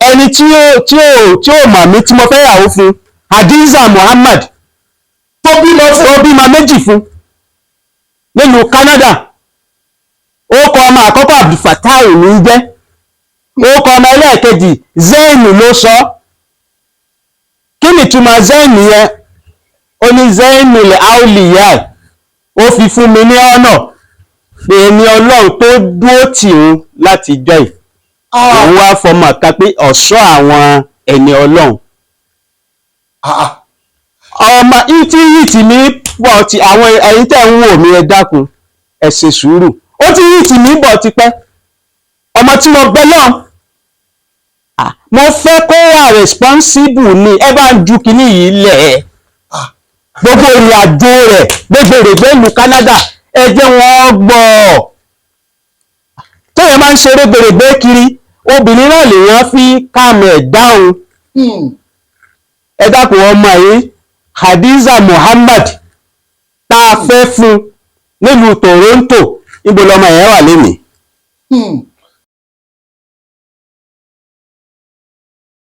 Ẹni tí ó mà mí tí mo fẹ́ yàwó fún, Hadiza Muhammad, tó bímọ fún, tó bímọ méjì fún nílùú Canada. Ó kọ ọmọ àkọ́kọ́, Abdulfatai ní í jẹ́. Ó kọ ọmọ ẹlẹ́ẹ̀kejì, Zain ló sọ. Kí ni ìtumọ̀ Zain yẹn? Ó ní Zainul Auliya. Ó fi fún mi ní ọ̀nà pé ẹni Ọlọ́run tó dúró tì ń láti jọ yìí, òun wá fọmọ kan pé ọ̀ṣọ́ àwọn ẹni Ọlọ́run. Ọmọ ìtí yìí tì mí pọ̀ ti àwọn ẹ̀yin tẹ́ ń wò mí, ẹ dákun, ẹ ṣe sùúrù. Ó ti yìí tì mí bọ̀ tipẹ́. Ọmọ tí mo bẹ náà, mo fẹ́ kó wà responsible ni. Ẹ bá ń ju kinní yìí lẹ̀ ẹ́, gbogbo ìrìn àjò rẹ̀, gbogbo èrègbè ìlú Canada, ẹ jẹ́ wọ́n gbọ́. Tóyẹ máa ń ṣeré gbèrègbè kiri, obìnrin náà lèèyàn fi calm ẹ̀ dáhùn. Ẹ dákun, ọmọ yìí, Hadiza Muhammad, tá a fẹ́ fún nílùú Toronto, níbo lọmọ yẹn wà lénìí?